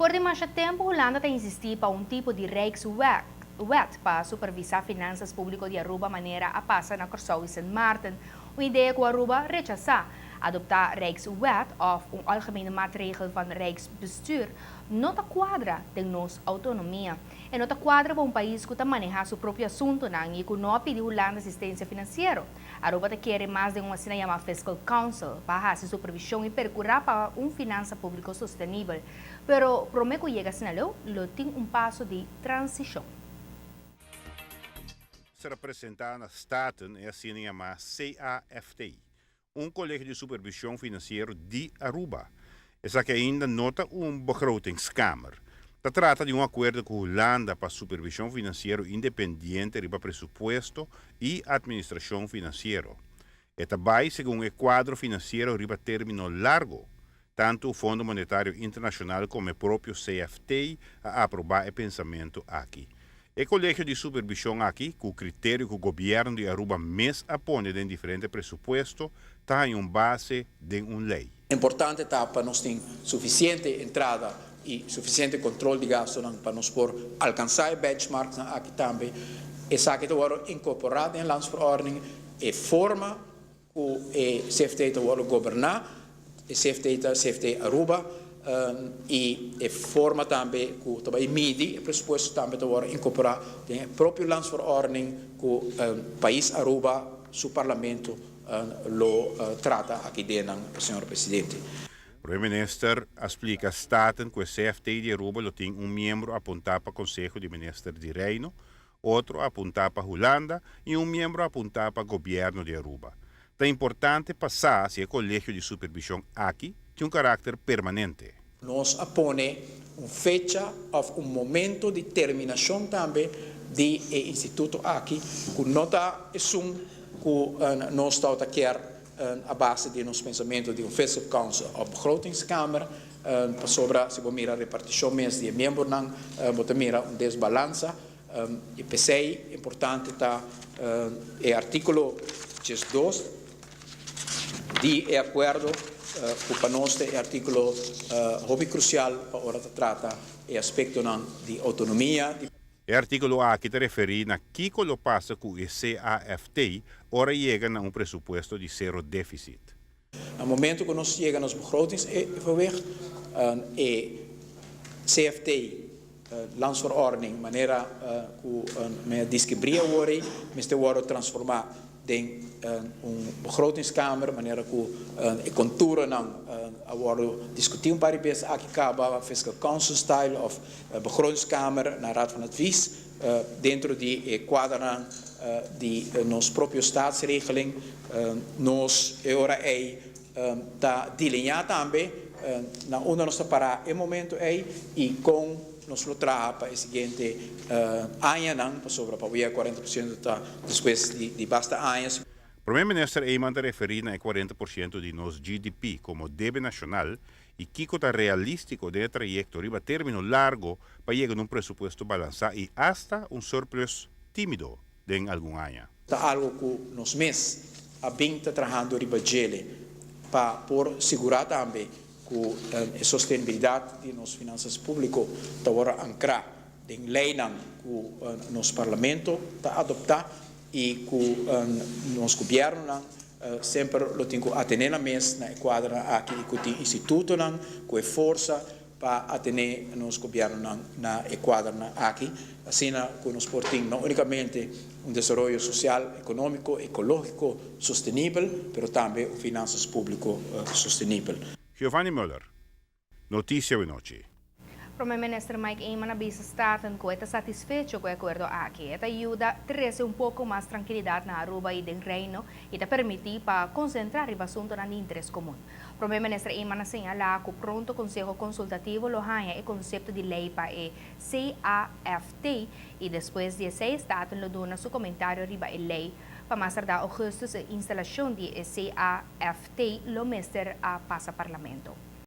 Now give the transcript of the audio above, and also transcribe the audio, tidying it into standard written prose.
For di masha tempo Hulanda ta insisti pa un tipo di Rijkswet wet pa supervisa finanzas publico di Aruba manera a pasa na Corsou y Sint Maarten. Un idea cu Aruba a rechasa. Adopta Rijkswet of un algemene maatregel van Rijksbestuur no ta cuadra den nos autonomia. E no ta cuadra pa un pais cu ta maneha su propio asuntonan y cu no a pidi Hulanda asistencia financiero. Aruba ta kere mas den un asina yama Fiscal Council pa haci supervision y percura pa un finansa publico sostenibel. Pero prome cu yega asina leu, lo tin un paso di transicion. Ser presenta na Staten e asina yama CAFT, un Colegio di Supervision Financiero di Aruba. Esaki ainda no ta un begrotingskamer. Ta trata di un acuerdo cu Hulanda pa supervision financiero independiente riba presupuesto y administracion financiero. E ta bay segun e cuadro financiero riba termino largo. Tanto Fondo Monetario Internacional como e propio CFT a aproba e pensamento aki. E Colegio di Supervision aki, cu criterio cu Gobierno di Aruba mes a pone den diferente presupuesto, ta haña un base den un ley. Importante ta pa nos tin suficiente entrada y suficiente control di gastonan pa nos por alcansa e benchmarknan aki tambe. Esaki ta wordo incorpora den landsverordening. E forma cu e CFT ta wordo goberna, e CFT ta CFT Aruba, y e forma tambe cu ta bay midi e presupuesto tambe ta wordo incorpora den e propio landsverordening cu pais Aruba su parlamento lo trata aki den, señor Presidente. Prome Minister a splica Staten cu e CFT di Aruba lo tin un miembro apunta pa Conseho di Minister di Reino, otro apunta pa Hulanda y un miembro apunta pa Gobierno di Aruba. Ta importante pa sa si e Colegio di Supervision aki tin un caracter permanente. Nos a pone un fecha of un momento di terminacion tambe di e instituto aki cu no ta esun cu nos tawata kier a base di nos pensamento di un Fiscal Council of Begrotingskamer, pasobra si bo mira reparticion mes di e miembronan bo ta mira un desbalansa y p'esey importante ta e articulo 12 di e acuerdo cu pa nos ta e articulo hopi crucial pa ora ta trata e aspectonan di autonomia di. E articulo aki ta referi na kico lo pasa cu e CAFT ora yega na un presupuesto di cero deficit. Na momento cu nos yega nos begrotingsevenwicht, e CFT, landsverordening, manera cu mi a describri awor ei, mester wordo transforma den un begrotingskamer, manera cu e conturonan a wordo discuti un par di bes aki caba, fiscal council style of begrotingskamer na Raad van Advies, dentro di e cuadranan di nos propio staatsregeling. Nos e ora ei ta deliña tambe na unda nos ta para e momento ei y con nos lo traha pa e siguiente añanan, pasobra pa wia 40% ta despues di basta aña. Prome Minister Eman ta referi na e 40% di nos GDP como debe nacional y kico ta realistico den e trayecto riba termino largo pa yega na un presupuesto balansa y hasta un surplus timido den algun aña. Ta algo cu nos mes a bin ta trahando riba djele pa por sigura tambe cu e sostenibilidad di nos finanzas publico ta worde ancra den leynan cu nos Parlamento ta adopta y cu nos gobiernonan semper lo tin cu atene nan mes na e cuadranan aki y cu tin institutonan cu e forsa pa atene nos gobiernonan na e cuadranan aki, asina cu nos por tin no unicamente un desaroyo social, economico, ecologico sostenibel, pero tambe un finanzas publico sostenibel. Giovanni Muller, Noticia Awenochi. Prome Minister Mike Eman a bisa Staten cu e ta satisfecho cu e acuerdo aki. E ta yuda trece un poco mas trankilidad na Aruba y den Reino y ta permiti pa concentra riba asuntonan di interes comun. Prome Minister Eman a señala cu pronto Conseho Consultativo lo haña e concepto di ley pa e CAFT y despues di esey Staten lo duna su comentario riba e ley. Pa mas tarda augustus e instalacion di e CAFT lo mester a pasa Parlamento.